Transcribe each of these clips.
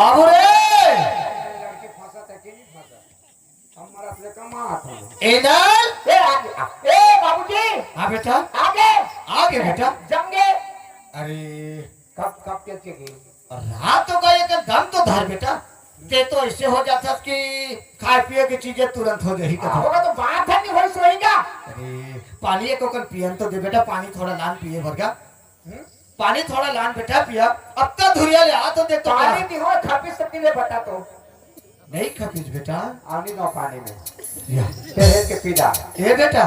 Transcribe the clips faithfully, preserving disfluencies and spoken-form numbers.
बाबू रे! लड़की फंसत है कि नहीं फंसत? हम मरत ले कमात हन। एनल! ए, आगे, आ, ए, बाबूजी! हाँ बेटा। आगे! आगे बेटा। जंगे! अरे। कब, कब के चेकिंग? रात हो गई, एक दम तो धर बेटा। ते तो ऐसे हो जाता कि खाए पिए की चीजें तुरंत हो जाही कथा। होगा तो बात है नहीं होई सोएगा। अरे, पानी एक ओकन पियन तो दे बेटा, पानी थोड़ा लान पिए भर का। हम्म? पानी थोड़ा लान बेटा पिया। अब तो धुरिया ले आ तो देख तो पानी क्या? पी हो, खपी सकती ले बता तो। नहीं खपीस बेटा। आनी नौ पानी में। या। तेरे के पीला। ए बेटा,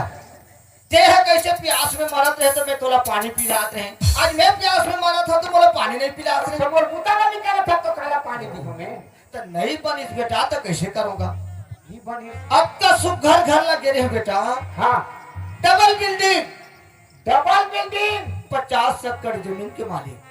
ते ह कैसे प्यास में मरत रहे तो मैं तोला पानी पिलात रहे। आज मैं प्यास में मरत हूँ तो मोला पानी नहीं पिलात रहे। तो मोर बूता ना निकालत है तो काला पानी दी हमें। तो नहीं बनिस बेटा, तो कैसे करूँगा? नहीं बनिस। अब का सुघर घर लगे रहे बेटा। हाँ। Double building. Double building. पचास एकड़ जमीन के मालिक।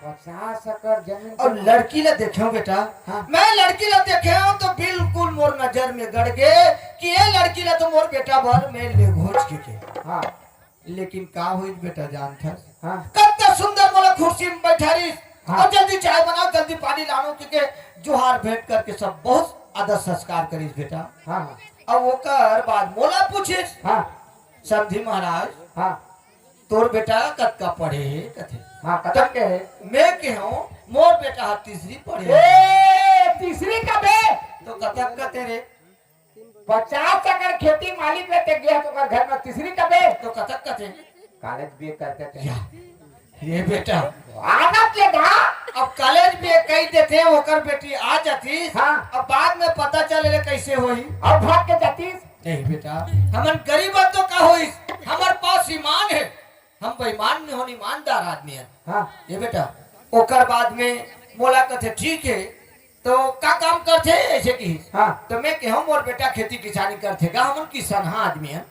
पचास एकड़ जमीन और के लड़की ला देखे हूँ बेटा। हाँ। मैं लड़की ला देखे हूँ तो बिल्कुल मोर नजर में गड़ गे कि ये लड़की ला तो मोर बेटा बर मैं ले घोच के, के। हाँ। लेकिन का होइस बेटा जानथस? हाँ। कत्ता सुंदर मोला कुर्सी में बैठारिस। हाँ। और जल्दी चाय बनाओ, जल्दी पानी लानो, क्योंकि जोहार भेंट करके सब बहुत आदर संस्कार करिस बेटा। हाँ, हाँ। अब ओकर बाद मोला पूछिस, हाँ। समधी महाराज, हाँ। तोर बेटा कतका पढ़े हे कथे। हाँ, कतक के हे? मैं केहेंव, मोर बेटा ह तीसरी पढ़े हे। ए, तीसरी कबे? तो कतक कथे रे? पचास एकड़ खेती मालिक रहते गया तो ओकर घर में तीसरी कबे? तो कतक कथे? कॉलेज बीए करते थे। या, ये बेटा। आदत ले गा। अब कॉलेज बीए कही देते, ओकर बेटी आ जातीस। हाँ। अब बाद में पता चले ले कैसे होही? अब भाग के जातीस। नहीं बेटा, हमन गरीब हन तो का होइस? हमर पास ईमान हे, हम बेईमान नहीं होन, ईमानदार आदमी हन। हाँ। ये बेटा, ओकर बाद में मोला कथे, "ठीक हे, तो का काम करथे?" ऐसे किहिस। हाँ। तो मैं केहेंव, "मोर बेटा खेती किसानी करथे गा, हमन किसनहा आदमी हन।"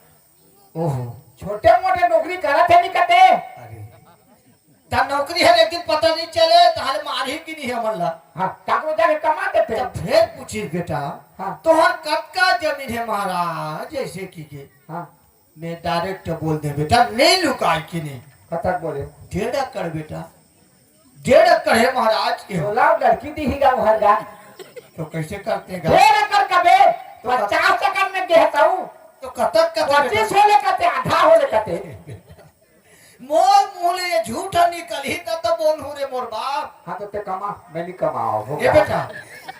ओहो। छोटे मोटे नौकरी करत हे नहीं कथे। अरे। त नौकरी हे, लेकिन पता नहीं चले, ताहले मारही कि नहीं हमन ला। हाँ, काकरो जाके कमा देते। तब फिर पूछिस, "बेटा, हाँ। तोहर कतका जमीन हे महाराज?" ऐसे किके। हाँ। मैं direct बोल देंव, "बेटा, नहीं लुकाय कि नहीं।" कतक बोले? "डेढ़ एकड़ बेटा, डेढ़ एकड़ हे महाराज के।" बोला, लड़की दी ही गाँव भर गा। तो कैसे करते गा? डेढ़ एकड़ कबे? तो कत- पचास एकड़ में गेहूं। तो कतक कतक पच्चीस होले कते, आधा होले कते। मोर मुंह ले ये झूठ निकलही त तो बोलहूं रे मोर बाप। हाँ, तो ते कमा, मैं नहीं कमाओ, हो ये गया। बेटा,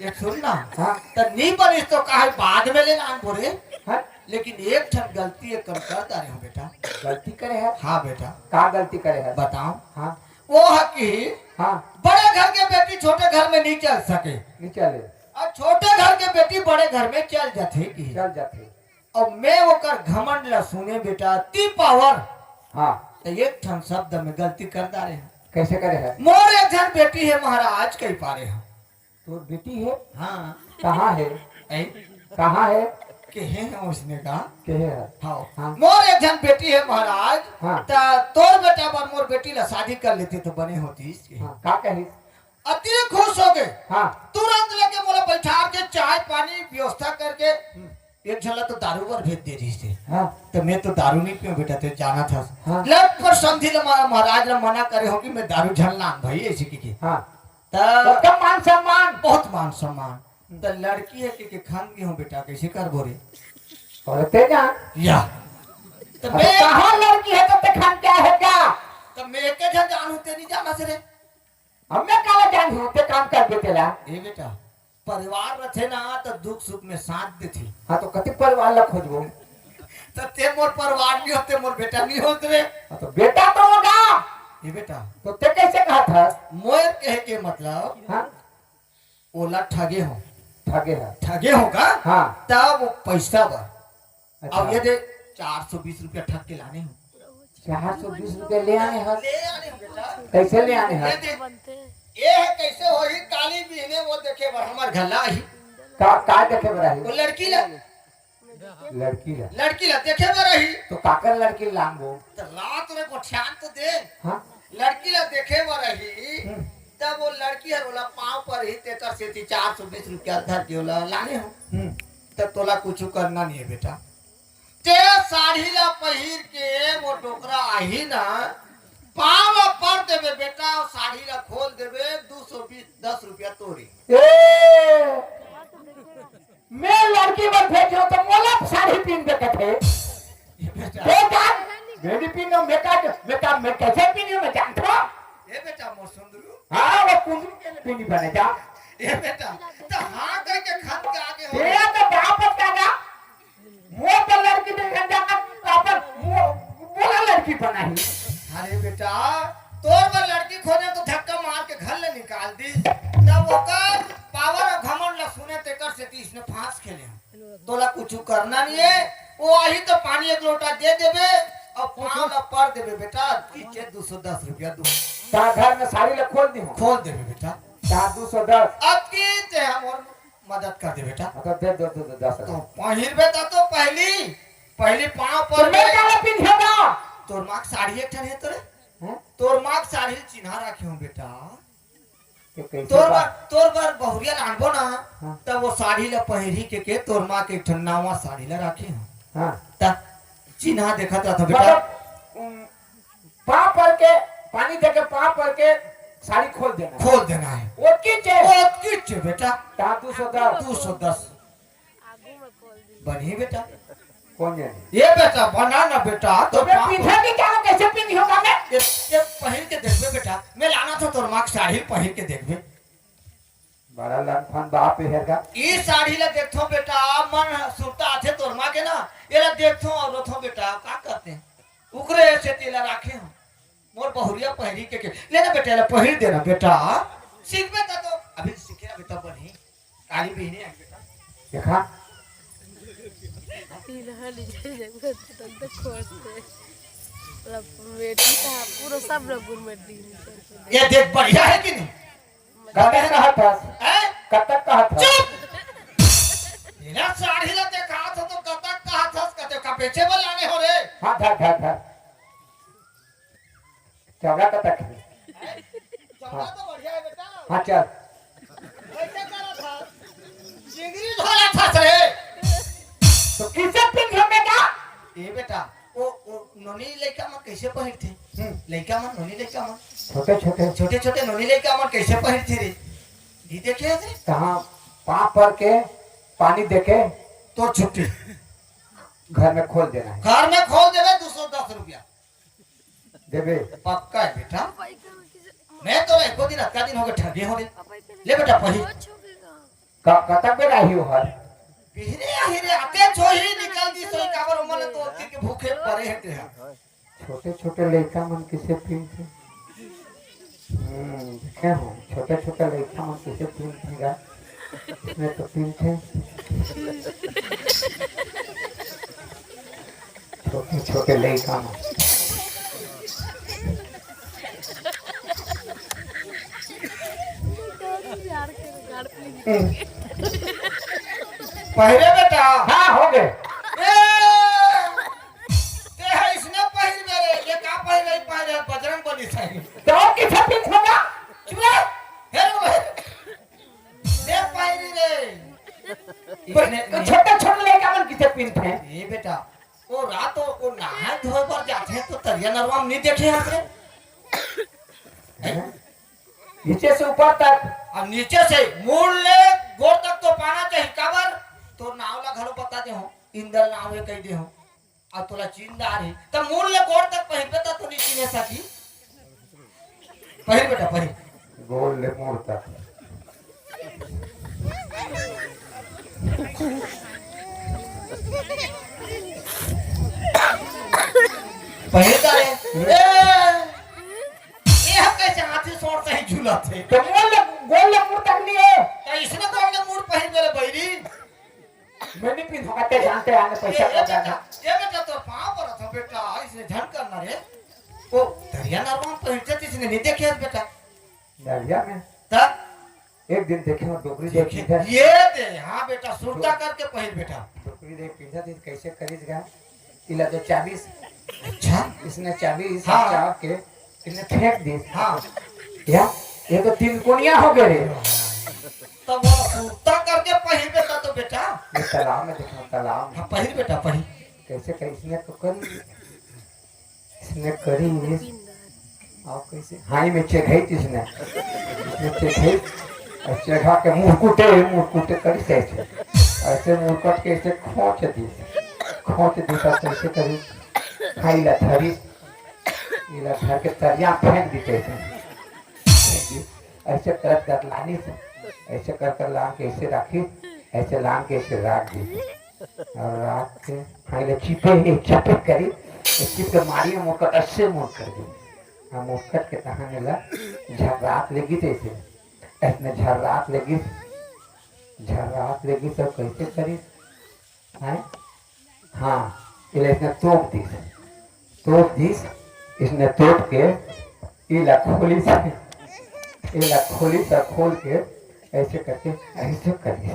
ये सुन ना। हाँ। त नहीं बनिस तो काहे बाद में ले लान बोले। हाँ? लेकिन एक ठन गलती एक कर, कर डारे हंव बेटा। गलती करे हे? हाँ बेटा। का गलती करे हे? बताओ। हाँ। वो हे कि हाँ। बड़े घर के बेटी छोटे घर में नहीं चल सके। नहीं चले। और छोटे घर के बेटी बड़े घर में चल जाथे कि। चल जाथे। अब मैं ओकर घमंड ला सुने बेटा, ती पावर। हाँ। त एक ठन शब्द में गलती कर डारे हंव। कैसे करे हे? मोर एक झन बेटी हे महाराज, कहि पारे हंव। तोर बेटी हे? हाँ। कहाँ हे? ऐ? कहाँ हे? केहे हंव ओइसने का? केहे हे? हाँ। हाँ। मोर एक झन बेटी हे महाराज, हाँ। त तोर बेटा बर मोर बेटी ला शादी कर लेते तो बने होतीस। हाँ, का कहिस? अति खुश हो गे। हाँ। तुरंत लेके मोला बैठार के चाय पानी व्यवस्था करके हम्म। एक झन ला तो दारू बर भेज दे रहिस हे। हाँ। त मैं तो दारू नहीं पींव बेटा, ते जानत हस। हाँ। लट पर समधी ला मा-, महाराज ला मना करे हंव कि मैं दारू झन लान भाई, ऐसे किके। हाँ। त ओकर मान सम्मान। बहुत मान सम्मान। हम्म। त लड़की हे किके खन गे हंव बेटा, कैसे करबो रे? और ते जा। या। त अब मैं कहाँ लड़की हे त ते खन के हे का? त मैं एके झन जानहूं, ते नहीं जानस रे। अब मैं काला जानहूं, ते काम कर दे तेला। ए बेटा, परिवार रथे ना त दुख सुख में साथ देथे। हाँ, तो कति परिवार ला खोजबो? त ते मोर परिवार नहीं होते, मोर बेटा नहीं होत रे। हाँ, तो बेटा तो होगा। ए बेटा। तो ते कैसे कहत हस? मोर कहे के मतलब, हाँ? ओला ठगे हंव। ठगे हे। ठगे हंव का? हाँ। त वो पैसा बर। अच्छा। अब ये दे, चार सौ बीस रुपया ठग के लाने हंव। चार सौ बीस रुपया ले आने हस? ले आने हंव बेटा। कैसे ले आने हस? ये दे, ये हे कैसे होही, काली बिहने वो देखे बर हमर घर ला आही। का, का देखे बर आही? वो लड़की ला। लड़की ला। लड़की ला देखे बर आही। तो काकर लड़की लांगो? त रात में गोठियान तो दे। हाँ। लड़की ला देखे बर आही। हम्म। तब वो लड़की हर ओला पाँव पर ही तेकर सेती चार सौ बीस रुपया धर के ओला लाने हंव। हम्म। त तोला कुछ करना नहीं हे बेटा। ते साड़ी ला पहिर के वो डोकरा आही ना, पाँव ला पर देबे बेटा, अउ साड़ी ला खोल देबे, दू सौ बीस, दस रुपया तोरे। ए, मैं लड़की बर भेजो तो मोला साड़ी पीन दे कथे। ये बेटा। बेटा, मैं नहीं पीनो, मैं का, मैं का, मैं कैसे पीनो, मैं जानता हूँ। ये बेटा, मोर सुंदरू। हाँ, वो कुंदरू के लिए भी नहीं बने जा। ये बेटा, तो हाँ कह के खत के आगे हो। तेरा तो बाप दादा। मोर तो लड़की देखन जाना, अपन मो-, मोला लड़की बनाही। अरे बेटा, तोर बर लड़की खोजे तो धक्का मार के घर ले निकाल दी। तब ओकर पावर अउ घमंड ल सुने तेकर सेती इसने फांस खेले। तोला कुछ करना नहीं है, वो आही तो पानी एक लोटा दे देबे अउ पाँव ल पर देबे बेटा, पीछे दू सौ दस रुपया दू। ता घर में साड़ी ल खोल दी हूँ। खोल देबे बेटा। ता दू सौ दस। अब की ते हम और मदद कर दे बेटा। हाँ, तो दे दो, दो, दो, दस तो हजार। पहिरबे त तो पहली, पहली पाँव पर तो मैं दे। काला पिंधेगा? तोर माँ के साड़ी एक ठन हे तोरे? हैं? तोर माँ के साड़ी ल चिन्हा राखे हूँ बेटा। तो कैसे तोर बा- बर, तोर बर बहुरिया लानबो ना, हाँ। तब वो साड़ी ला पहिरी के, के तोर माँ के एक ठन नवा साड़ी ला राखे हूँ। हाँ। त चिन्हा देखत रहत बेटा। मतलब, उम, पाँव पर के, पानी दे के पाँव पर के साड़ी खोल देना। खोल देना है। ओतकी चे? ओतकी चे बेटा। ता दू सौ दस। दू सौ दस। बनी बेटा। कौन जाने? ये बेटा, बना ना बेटा, तो तो मैं पाँव पीछे की क्या, कैसे पीनी होगा मैं? ये, ये पहिर के देखबे बेटा, मैं लाना था तोर माँ के साड़ी पहिर के देखबे। बड़ा लनफन बाप हे का। ई साड़ी ला देखथो बेटा, मन सुरता आथे तोर माँ के ना, एला देखथो अउ रोथो बेटा, का करते हैं? उकरे से तेला राखे हूँ। मोर बहुरिया पहिरी के, के, ले ना बेटा, एला पहिर देना बेटा। सीखबे त तो, अभी सीखे अभी तब बनी। काली बिहनी आ बेटा। देखा। तीन हाली जाए जाए, तब तक खोजते। लप-, मेटी का पूरा सब रगुन में डील करके दे। ये देख बढ़िया है कि नहीं? कतक कहत हस? हैं? कतक कहत हस? चुप! बिना साड़ी ला देखा तो, तो कतक कहत हस, कतक का बेचे वाला नहीं हो रे। हाँ, धर, धर, धर। चौड़ा कतक है? हैं? चौड़ा तो बढ़िया है बेटा। हाँ, चल। कैसे करा था? चिंगरी धोला था रे। तो किसे पिंधे बेटा? ए बेटा, ओ, ओ, नोनी लइका मन कइसे पहिरथे? हम्म। लइका मन, नोनी लइका मन। छोटे, छोटे। छोटे, छोटे नोनी लइका मन कइसे पहिरथे रे? नी देखे हस रे? कहाँ? पाँव पर के, पानी देके। तो छुट्टी। घर में खोल देना है। घर में खोल देबे, दू सौ दस रुपया। देबे। पक्का है बेटा। मैं तो एको दिन, अतका दिन होगे ठगे हो रे। ले बेटा, पही। का, कतक बेर आही ओहर? बिहने आही रे, अतेच होही निकल दी सोई काबर ओमन तो तीर के भूखे परे हे तेहा। छोटे छोटे लइका मन किसे पीनथे? हम्म, देखे हो, छोटे छोटे लइका मन किसे पीनथे गा? इसमें तो पीनथे। छोटे छोटे लइका मन। पहिरे बेटा। हाँ, हो गए। ए, ते है इसने पहिर मेरे, ये का पहिर रही, पहिर है, बजरंग बली साहब। तो और किसे पिन होगा? चुप रहे। हे रे भाई। दे पहिरी रे। इसने तो छोटे छोटे लइका मन किसे पिनथे? ए बेटा, ओ रात ओ, ओ नहाए धोए बर जाथे तो तरिया नरवा म नहीं देखे हस रे? हैं? नीचे से ऊपर तक। अब नीचे से मूड़ ले गोड़ तक तो पाना चाहिए। काबर? तो नाव ला घलो बता दे हो, इंदल नाव हे कह दे हो। अब तोला चिंदा रही, त मूड़ ले गोड़ तक पहिरबे त तो नहीं चिन्हे सकी। पहिर बेटा, पहिर। गोड़ ले मूड़ तक। पहिर ता रे। ए, ए हम कैसे हाथी सोर से ही झूला थे? तो गोड़ ले, गोड़ ले मूड़ तक नहीं है। तो इसने गोड़ ले मूड़ पहिर मेरे बैरी। मैं नहीं पीऊंगा, ते जानते आने पैसा ए, ए कर देना। बेटा, ए बेटा, तो पाँव पर था बेटा, इसने झन करना रे। ओ, दरिया नरवा म पहिरते इसने नहीं देखे हस बेटा। दरिया में? तब? एक दिन देखे हो डोकरी देख देखे, पीछे। ये दे, हाँ बेटा, सुरता डो-, करके पहिर बेटा। डोकरी देख पीछे थी, कैसे करीज गया? इला तो चालीस। अच्छा। इसने चालीस हाँ। चाप के इन्हें फेंक दी। हाँ। या, ये तो तीन कोनिया हो गए रे। तब वो सुरता करके पहिर बेटा तो बेटा। ये तालाब में देखो, तालाब में। हाँ, पहिर बेटा, पहिर। कैसे, कैसे इसने तो करी, इसने करी, ये, अउ कइसे? हाँ, एमे चेघई तइसने। एमे चेघई, अउ चेघा के मुरकुटे, मुरकुटे करिस अइसे। अइसे मुरकट के अइसे खोंच दिस। खोंच दिस, अउ कइसे करिस? हाँ, एला धरिस। एला धर के तरिया फेंक दिस अइसे। फेंक दिस। अइसे करत करत लानिस। अइसे कर कर लान के अइसे राखिस। अइसे लान के अइसे राख दिस। अउ राख के हाँ, एला चिपे, चिपे करिस। चिप के मारी मुरकट अइसे मुड़ कर दिस। हाँ, मुरकट के तहान एला झर्रात लेगिस अइसे। अइसने झर्रात लेगिस, झर्रात लेगिस, अउ कइसे करिस? हैं? हाँ, एला अइसने तोप दिस, तोप दिस, अइसने तोप के एला खोलिस, एला खोलिस अउ खोल के अइसे करके, अइसे करिस,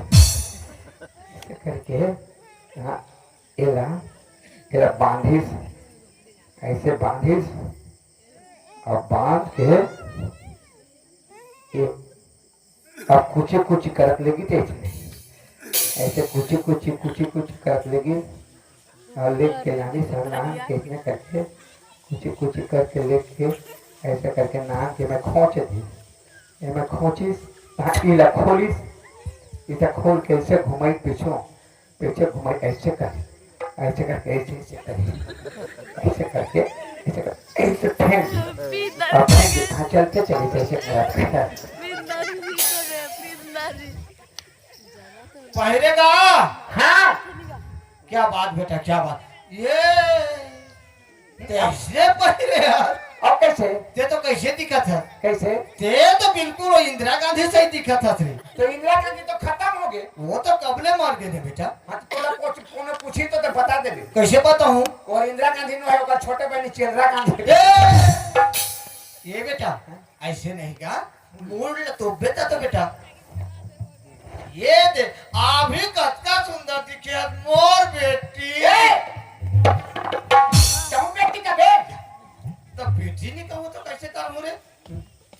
अइसे करके, हाँ, एला, एला बांधिस, अइसे बांधिस, अउ बांध के ए, अब कुची कुची करत लेगिस अइसे, अइसे कुची कुची, कुची कुची करत लेगिस, अउ लेग के लानिस अइसने करके, कुची कुची करके लेग के, अइसे करके लान के एमे खोंच दिस, एमे खोंचिस, हाँ, एला खोलिस, एला खोल के अइसे घुमाई पीछू, पीछे घुमाई, अइसे कर, अइसे करके, अइसे, अइसे कर, अइसे करके, अइसे कर, अइसे फेंक दी। अउ फेंक दी, हाँ, चलते चलिस, अइसे कर। पहिरेगा? हाँ। क्या बात बेटा, क्या बात। ये तइसने पहिरे यार। अउ कइसे? ते तो कइसे दिखत हे? कइसे? ते तो बिल्कुल वो इंदिरा गांधी सही दिखत हस रे। तो इंदिरा गांधी तो खतम हो गे। वो तो कब ले मर गे रे बेटा। हाँ, तो तोला कुछ कोनो पूछही तो, तो बता देबे। कइसे बताहूँ? वो इंदिरा गांधी नोहे, ओकर छोटे बहिनी चंद्रा गांधी। ए! ये बेटा, अइसे नहीं का? मूड़ ल तोपबे त तो बेटा। ये दे, अभी कतका सुंदर दिखे हे मोर बेटी। ए! कहूँ बेटी कबे? त बेटी नहीं कहूँ तो कइसे कहूँ रे?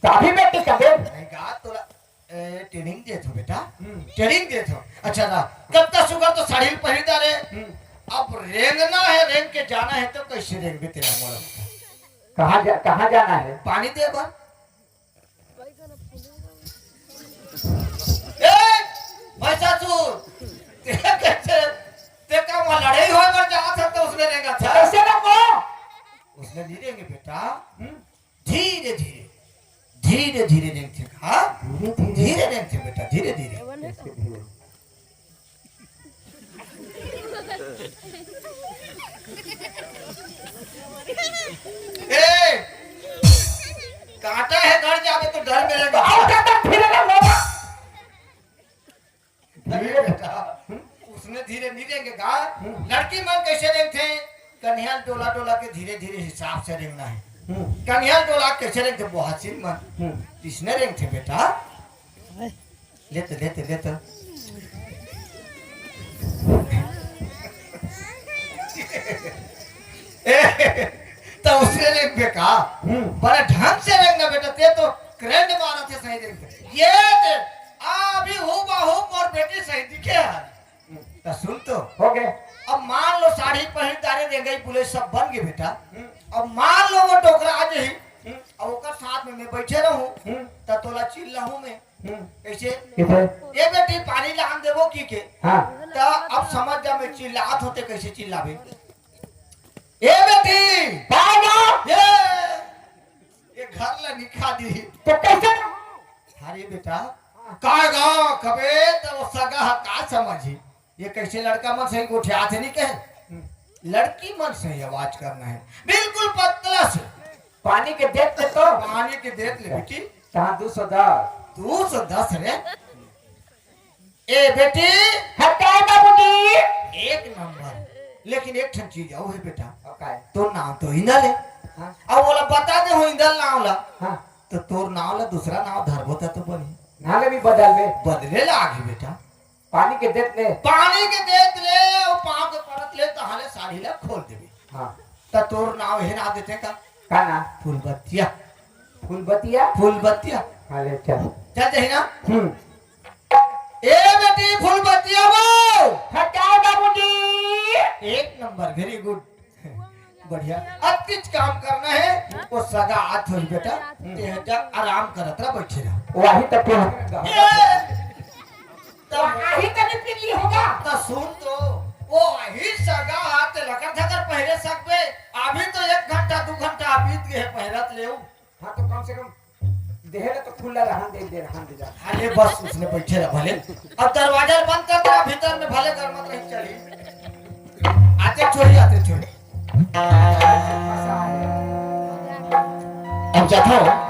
त अभी बेटी कबे? नहीं का तोला, ए, training देथों बेटा, हम्म। Training देथों। अच्छा ना, कतका सुघर तो साड़ी पहिर डारे। हम्म। अब रेंगना हे, रेंग के जाना हे तो कइसे रेंगबे तेला मोला? कहाँ जा, कहाँ जाना हे? पानी दे बर। ए, भैंसासुर, ते कइसे, ते का वहाँ लड़ाई होय बर जात हे त अइसने रेंगथे? कइसे रेंगबो? अइसने नहीं रेंगे बेटा। हम्म। धीरे धीरे, धीरे धीरे रेंगथे का? धीरे धीरे। धीरे रेंगथे बेटा, धीरे धीरे। कइसे धीरे? ए, कांटा हे, गड़ जाबे तो डर मेरे बा। अउ का तो फिरे ना बाबा। धीरे बेटा, अइसने धीरे नहीं रेंगे का? हम्म। लड़की मन कइसे रेंगथे? कनिहा ल डोला डोला के धीरे धीरे हिसाब से रेंगना हे। हम्म। कनिहा ल डोला के कइसे रेंगथे? बोहासिन मन। हम्म। अइसने रेंगथे बेटा। ले तो, ले तो, ले तो। ए, त अइसने रेंगबे का? हम्म। बड़ा ढंग से रेंगना बेटा, ते तो current मारथे सही रेंगथे। ये दे, अभी हूबहू मोर बेटी सही दिखे हे। त सुन तो। हो गे। अब मान लो साड़ी पहिर डारे, रेंगई पुलिस सब बन गे बेटा। हम्म। अब मान लो वो डोकरा आ जाही, हम्म। अब ओकर साथ में मैं बइठे रहूं, हम्म। त तोला चिल्लाहूं मैं। हम्म। कइसे? कइसे? ए बेटी, पानी लान देबो कहिके। हाँ। त अब समझ जा, मैं चिल्लात हों ते कइसे चिल्लाबे। ए बेटी! पानी! ये, ये घर ला निखा दी। त कइसे? अरे बेटा, का गा कबे त वो सगा ह का समझही? ये कइसे लड़का मन सही गोठियाथे नहीं कहे? लड़की मन सही आवाज करना हे, बिल्कुल पतला से। पानी के देत ले तो। पानी के देत ले बेटी। कहाँ दू सौ दस? दू सौ दस रे। ए बेटी। हाँ, काय बाबूजी? एक नंबर। लेकिन एक ठन चीज अउ हे बेटा। अउ काय? तोर नाव तो इंदल हे। हाँ। अब ओला बता दे हो इंदल नाव ला। हाँ। त तोर नाव ला दूसरा नाव धरबो त तो बनही। नाव ला भी बदलबे। बदले लागही बेटा। पानी के देत ले। पानी के देत ले, अउ पाँव के परत ले, तहां ले साड़ी ला खोल देबे। हाँ। त तोर नाव हे ना देते का? का ना? फूलबतिया। फूलबतिया? फूलबतिया। हाँ, ले चल। चल जाही ना? हम्म। ए बेटी फूलबतिया वो। हाँ, काय बाबूजी? एक नंबर, very good। बढ़िया। अब किच काम करना है, वो सगा हाथ होई बेटा, ते जा आराम करत रह, बैठे रह। वही तो फिर ए! तब वही तनी पिल्ली होगा। तो सुन तो, वो वही सगा हाथ लकर धकर पहिरे सकबे। अभी तो एक घंटा, दू घंटा बीत गए पहिरत ले। हाँ, तो कम से कम देहे ला तो खुला रहन दे, दे रहन दे जा। अरे बस, उसने बैठे रह भले। अब दरवाजा बंद कर दे, भीतर में भले गरमत रही चली। आते छोड़ी, आते छोड़ी। अब जाता हूँ।